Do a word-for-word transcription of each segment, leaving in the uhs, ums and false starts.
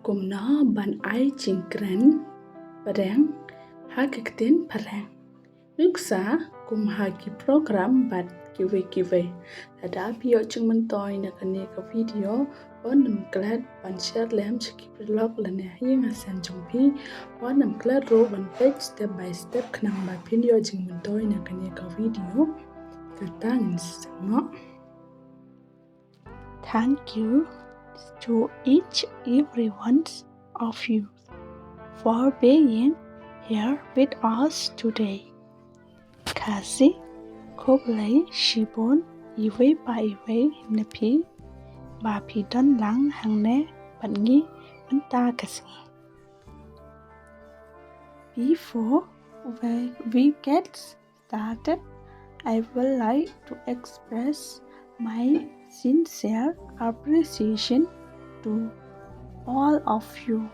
Kumno ban ai jingkren phareng ha ka ktien phareng. Nuksa kum ha ki program bad kiwei kiwei. Lada phi ïoh jingmyntoi na kane ka video, wat nym klet ban share lem sha ki paralok lane ha ïing ha sem jong phi. Wat nym klet ruh ban peit step by step khnang ba phin ïoh jingmyntoi na kane ka video. Kata ngin sa seng noh. Thank you to each every one of you for being here with us today. Khasi, khublei shibun iwei pa iwei na phi ba phi don lang hangne bad ngi mynta ka sngi. Before we, we get started, I would like to express my sincere appreciation to all of you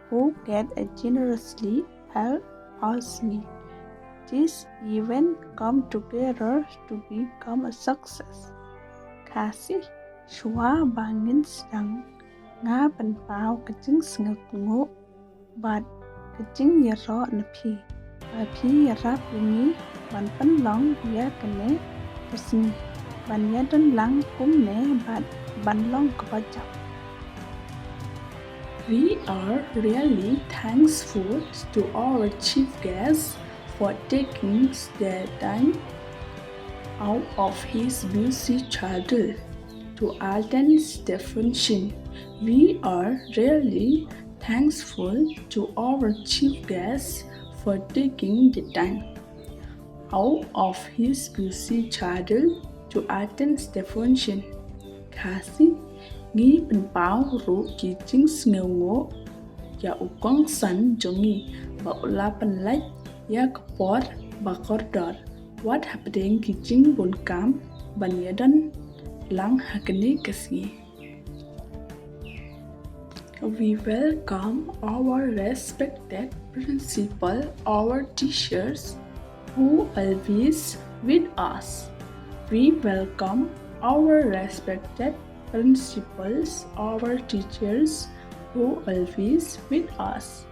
who get a generously help us make this event come together to become a success. Khasi, shuwa ba ngin sdang, nga pynpaw ka jingsngewnguh bad ka jingïaroh na phi ba phi ïarap ïa ngi ban pynlong ïa kane ka sngi, ban ïadon lang kumne bad ban long kaba jam. We are really thankful to our chief guest for taking their time out of his busy schedule to attend the function. We are really thankful to our chief guest for taking the time out of his busy schedule to attend the function. Khasi, ngi pynpaw ruh ki jingsngewnguh ïa u kongsan jong ngi ba u la pynlait ïa ka por ba kordor wat hapdeng ki jingbun kam ban ïadon lang ha kane ka sngi. We welcome our respected principal, our teachers who always with us. We welcome our respected principals, our teachers who always with us.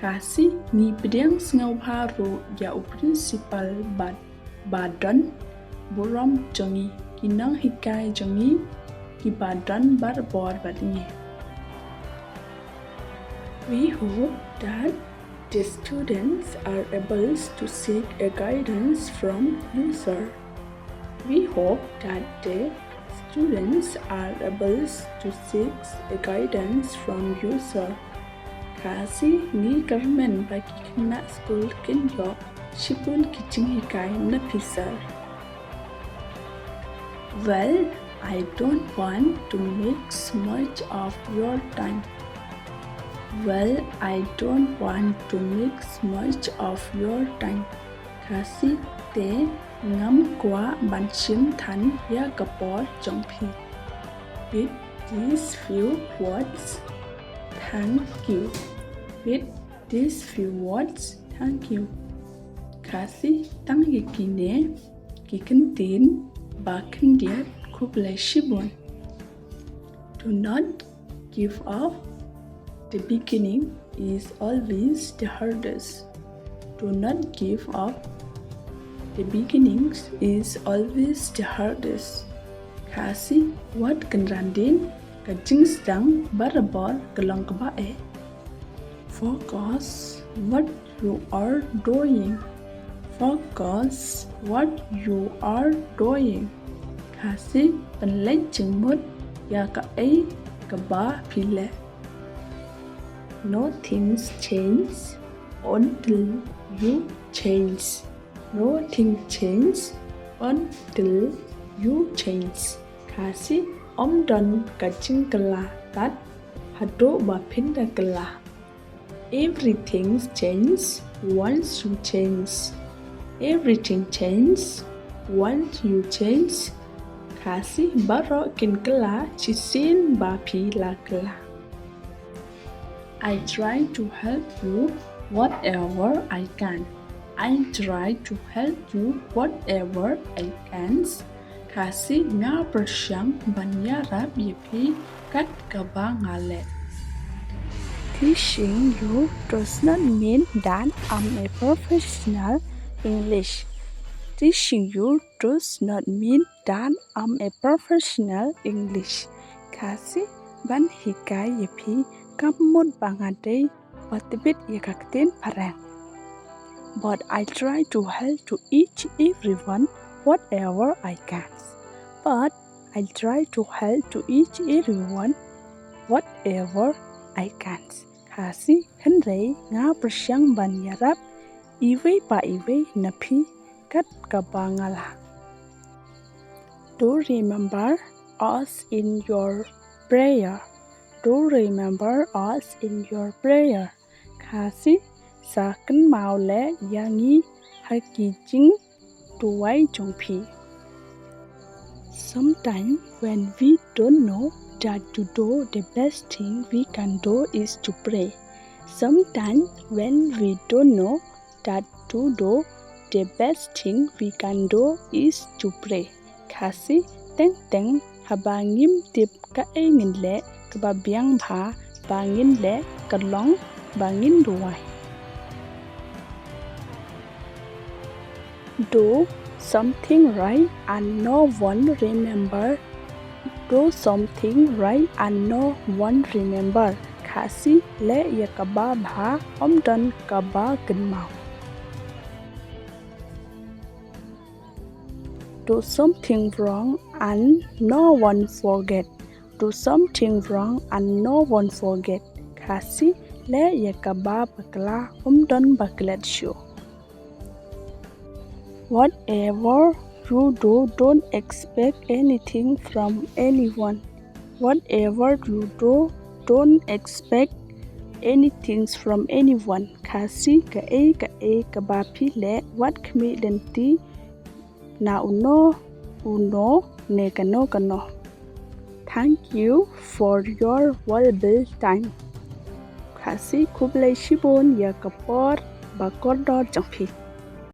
Khasi, ngi pdiang sngewbha ruh ïa u principal bad ba don burom jong ngi, ki nonghikai jong ngi kiba don barabor bad ngi. We hope that the students are able to seek a guidance from you, sir. We hope that the students are able to seek a guidance from you, sir. Khasi, ngi kyrmen ba ki khynnah skul kin ïoh shibun ki jinghikai na phi, sir. Well, I don't want to make much of your time. Well, I don't want to make much of your time. Khasi, te ngam kwah ban shim than ïa ka por jong phi. With these few words, thank you. With these few words, thank you. Khasi, tang ïa kine ki kyntien ba khyndiat, khublei shibun. Do not give up. The beginning is always the hardest. Do not give up. The beginning is always the hardest. Khasi, wat kynran dien, ka jingsdang barabor ka long kaba eh. Focus what you are doing. Focus what you are doing. Khasi, pynleit jingmut ïa kaei kaba phi leh. Nothing change until you change. Nothing change until you change. Khasi, ym don ka jingkylla tad haduh ba phin da kylla. Everything change once you change. Everything change once you change. Khasi, baroh kin kylla shisien ba phi la kylla. I try to help you whatever I can. I try to help you whatever I can. Khasi, nga pyrshang ban ïarap ïa phi kat kaba nga leh. Teaching you does not mean that I'm a professional English. Teaching you does not mean that I'm a professional English. Khasi, ban hikai ïa phi kam mut ba nga dei ba tbit ïa ka ktien phareng. But I try to help to each everyone whatever I can. But I try to help to each everyone whatever I can. Khasi, hynrei nga pyrshang ban ïarap iwei pa iwei na phi kat kaba nga lah. Do remember us in your prayer. Do remember us in your prayer. Khasi, sa kynmaw leh ïa ngi ha ki jingduwai jong phi. Sometimes when we don't know that to do, the best thing we can do is to pray. Sometimes when we don't know that to do, the best thing we can do is to pray. Khasi, teng teng haba ngim tip kaei ngin leh kaba biang bha, ba ngin leh ka long ba ngin duwai. Do something right and no one remember. Do something right and no one remember. Khasi, leh ïa kaba bha, ym don kaba kynmaw. Do something wrong and no one forget. Do something wrong and no one forget. Khasi, leh ïa kaba bakla, ym don ba klet shuh. Whatever you do, don't expect anything from anyone. Whatever you do, don't expect anything from anyone. Khasi, kaei kaei kaba phi leh, wat khmih lynti na uno uno ne kano kano. Thank you for your valuable time. Khasi, khublei shibun ïa ka por ba kordor jong phi.